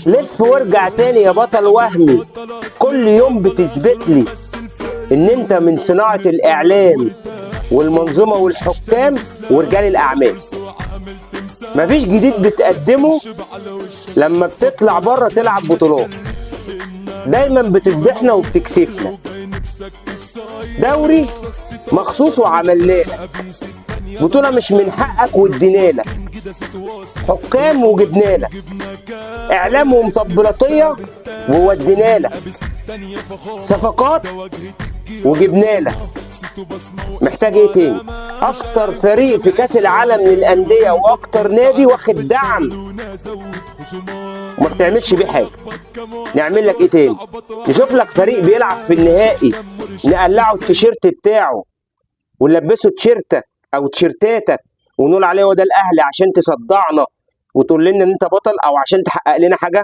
لف وارجع تاني يا بطل وهمي. كل يوم بتثبت لي ان انت من صناعة الاعلام والمنظومة والحكام ورجال الاعمال. مفيش جديد بتقدمه لما بتطلع بره تلعب بطولات، دايما بتفضحنا وبتكسفنا. دوري مخصوص وعملناه لك، بطولة مش من حقك وادينا لك، حكام وجبنا لك، اعلام ومطبلاتية وودينا لك، صفقات وجبنا لك. محتاج ايه تاني؟ اكتر فريق في كاس العالم للاندية واكتر نادي واخد دعم وما بتعملش بيه حاجة. نعمل لك ايه تاني؟ نشوف لك فريق بيلعب في النهائي نقلعه التيشيرت بتاعه ونلبسه تيشيرتك او تيشيرتاتك ونقول عليه هو ده الاهلي عشان تصدعنا وتقول لنا ان انت بطل او عشان تحقق لنا حاجة.